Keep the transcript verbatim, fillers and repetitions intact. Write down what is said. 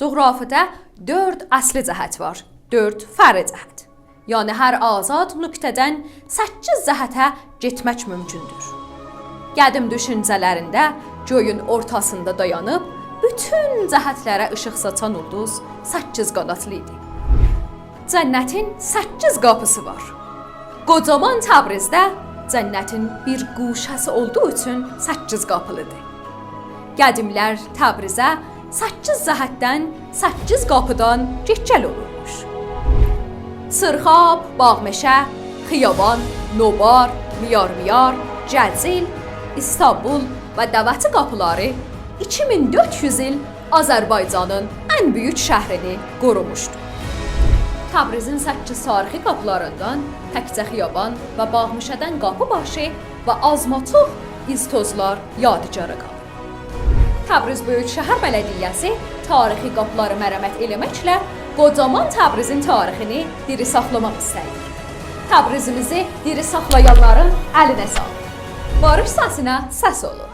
جغرافیادا دؤرد اصلی جهت وار، دؤرد فرعی جهت. یعنی هر آزاد نقطه‌دن سککیز جهته گئتمک مومکوندور. قدیم دوشونجه‌لرینده گؤیون اورتاسیندا دایانیب بوتون جهتلره ایشیق ساچان اولدوز سککیز قاناتلی ایدی. جنتین سککیز قاپیسی وار. قوجامان تبریزده جنتین بیر گوشه‌سی اولدوغو اوچون سککیز قاپیلیدیر. قدیملر تبریزه سککیز جهتدن، سککیز قاپیدان گئت-گل اولورموش. سیرخاب، باغ‌مئشه، خیابان، نوبار، میارمیار، ججیل، ایستانبول و دعوتی قاپیلاری ایکی مین دؤرد یوز ایل آذربایجانین ان بؤیوک شهرینی قوروموشدو. تبریزین سککیز تاریخی قاپیلاریندان تکجه خیابان و باغ‌مئشه‌دن قاپی باشی و آزماچوخ ایز-توزلار یادگارا قالیب. تبریز بؤیوک‌شهر بلدیه‌سی تاریخی قاپیلاری مرمت ائله‌مکله قوجامان تبریزین تاریخینی دیری ساخلاماق ایسته‌ییر. تبریزیمیزی دیری ساخلایانلارین الینه ساغلیق. باریش سسینه سس اولون.